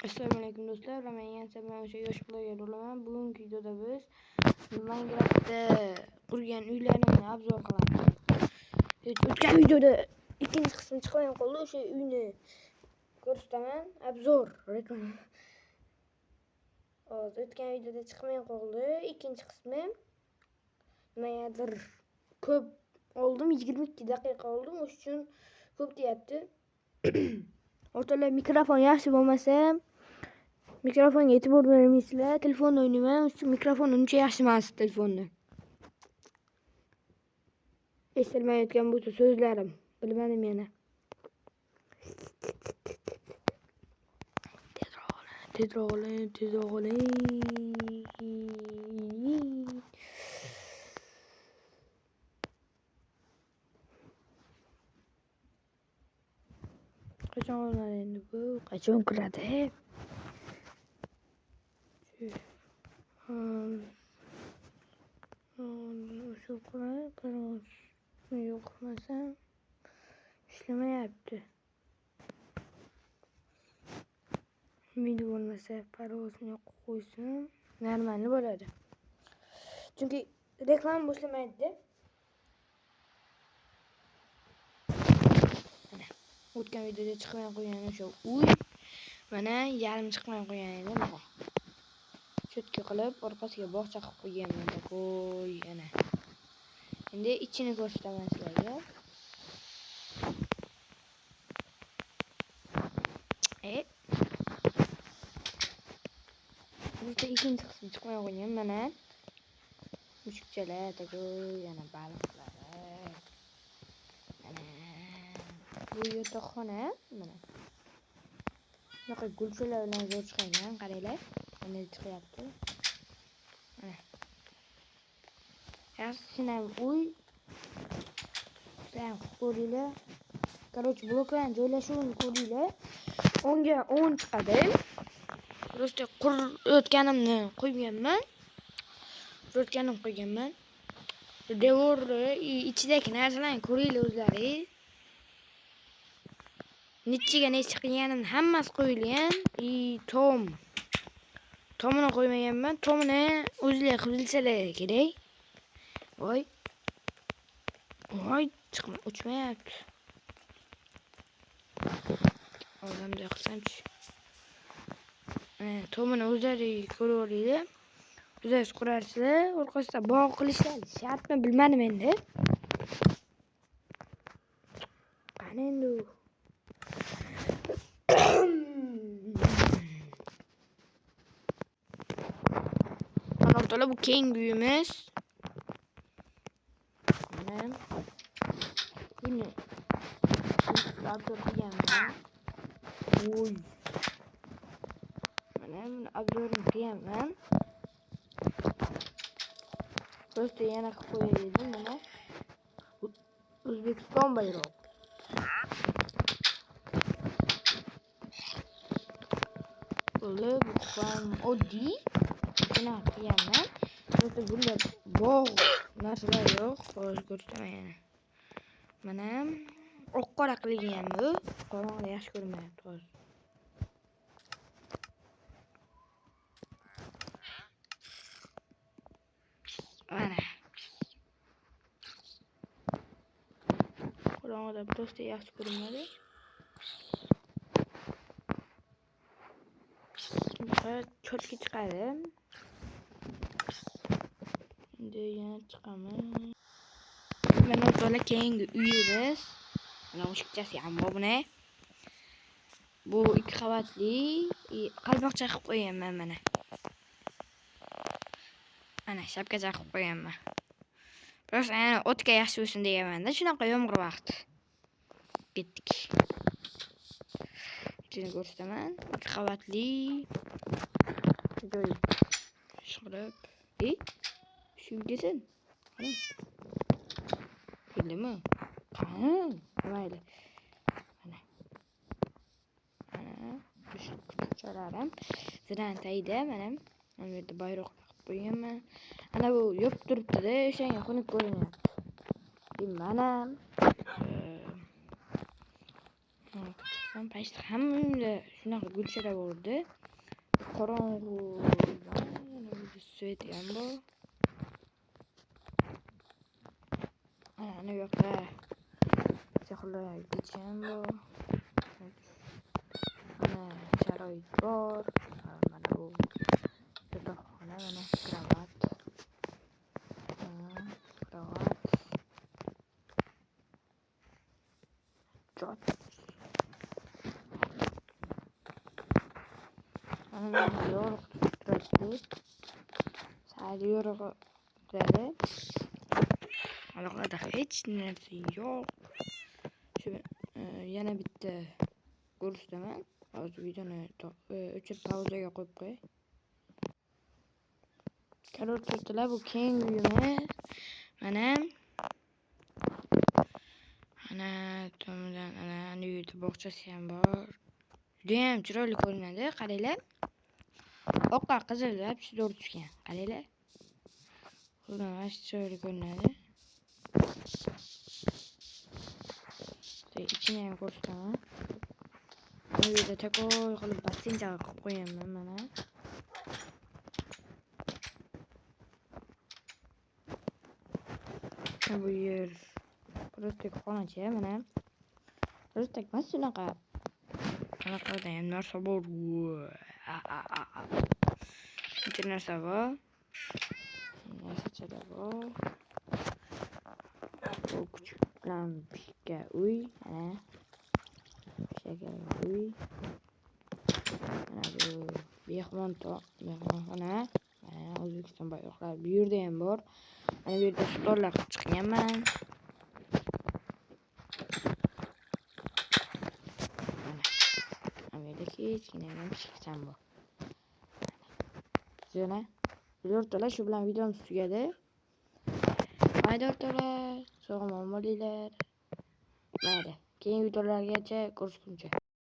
Assalomu alaykum do'stlar, men Yansa bilan o'sha yosh bloger bo'laman. Bugungi videoda biz Minecraftda qurgan uylarimni obzor qilamiz. O'tgan videoda ikkinchi qismi chiqmay qoldi, o'sha uyni ko'rsataman. Obzor reklama. Hozir o'tgan videoda chiqmay qoldi ikkinchi qismi. Nimagadir ko'p oldim, 22 daqiqa oldim, o'sha uchun ko'p deyapti. O'rtoqlar, mikrofon yaxshi bo'lmasa mikrofonga e'tibor bermaysizlar. Telefonda o'ynayman, o'sha mikrofon uncha yaxshi emas telefonda. Eshitilmayotgan bo'lsa so'zlarim, bilmadim yana. Tezroq oling, tezroq oling, tezroq oling. Qachon olinadi endi bu? Qachon kiradi? Shu yo'q qilmasam ishlamayapti. Umidi bo'lmasa parvozini yoqib qo'ysam normalni bo'ladi. Chunki reklama boshlamaydi-da. Mana o'tgan videoda chiqmay qo'ygan o'sha uy mana yarim chiqmay qo'ygan edi. Mana cho'tka qilib orqasiga bog'cha qilib qo'yganman. Qo'y, ana. Endi ichini ko'rsataman sizlarga. Burada ikkinchi qismi chiqmay qo'ygan mana. Mushukchalar, tagoy, yana baliqlar. Mana bu yotoqxona, mana. Bunaqa gulchalar bilan zo'r chiqargan, qaranglar. Mana chiqyapti. Mana. Yaxshigina uy. Sizlar ham ko'ringlar. Короче, bloklarni joylashuvini ko'ringlar. 10 ga 10 chiqadi. Просто qurayotganimni qo'yganman. Qurayotganim qo'yganman. Devorni ichidagi narsalarni ko'ringlar o'zlaringiz. Nechiga nechi qilganimni hammasi qo'yilgan. Tom. Tomini qo'ymaganman. Tomini o'zlari qilib bilsalar kerak. Voy. Voy, chiqma, uchmayapti. Odamday qilsamchi. Tomini o'zlari ko'rib olinglar. O'zlaringiz qurarsizlar. Orqasida bog' qilishlari shartmi bilmadim endi. Qani endi u? Mana o'rtoqlar, bu keng uyimiz. Mana buni obzor qilganman. Oy. Mana buni obzorini qilganman. Просто yana qilib qo'yay dedim mana. O'zbekiston bayrog'i. Bo'ldi, bu ham oddiy. Buni qilganman. Просто bunda bog' narsalar yo'q. Hozir ko'rsataman yana. Mana oq qora qilingan bu. Qorong'ida yaxshi ko'rinmayapti hozir. Mana. Qorong'ida просто yaxshi ko'rinmadi. Bunaqa cho'tki chiqadi. Endi yana chiqamiz. Mana o'rtoqlar, keyingi uyimiz. Mana mushukchasi ham bor buni. Bu 2 qavatli, qalpoqcha qilib qo'yganman mana. Mana shapkacha qilib qo'yganman. Просто yana o'tga yaxshi bo'lsin deganman-da, shunaqa yomg'ir vaqti. Ketdik. Ichini ko'rsataman. 2 qavatli. Joy. Shirib. Shu desin. Qani? Keldimi? Qani? Mayli. Mana. Mana kuchukchalarim ziran tagida mana. Mana bu yerda bayroq qilib qo'yganman. Ana bu yopib turibdi-da, o'shanga xunuk ko'rinyapti. Mana Qism почти hamma uyda shunaqa gulchalar bordi. Qorong'u, свет ham bor. Ana bu yoqda sehrli ham bor. Mana sharoit bor. Mana bu yotoqxona, mana krovat. Krovat. Jot. Mana yorug' turadi. Sal yorug' turadi. Aloqada hech narsa yo'q. Shu yana bitta ko'rsataman. Hozir videoni o'chirib pauzaga qo'yib qo'yay. Короче, bu keng uyimiz. Mana ana tomidan ana uyda bog'chasi ham bor. Judayam chiroyli ko'rinadi, qaranglar. Oqqa qizil вообще zo'r tushgan. Qaranglar. Xudo, chiroyli ko'rinadi. Ichini ham ko'rsataman. Bu yerda takoy qilib basseyncha qilib qo'yganman mana. Bu yer просто xonacha mana. Просто emas shunaqa. Qanaqada ham narsa bor. Necha narsa bor. Narsachalar bor. Bu kuchuk bilan pishka uy, mana. Pishka uy. Mana bu mehmonxona. Mana O'zbekiston bayroqlari bu yerda ham bor. Mana bu yerda stollar qilib chiqqanman. Mana bu yerda kichkinagina pishikcham bor. Yana o'rtoqlar, shu bilan videomiz tugadi. Mayli o'rtoqlar, sog' omon bo'linglar. Mayli, keyingi videolargacha ko'rishguncha.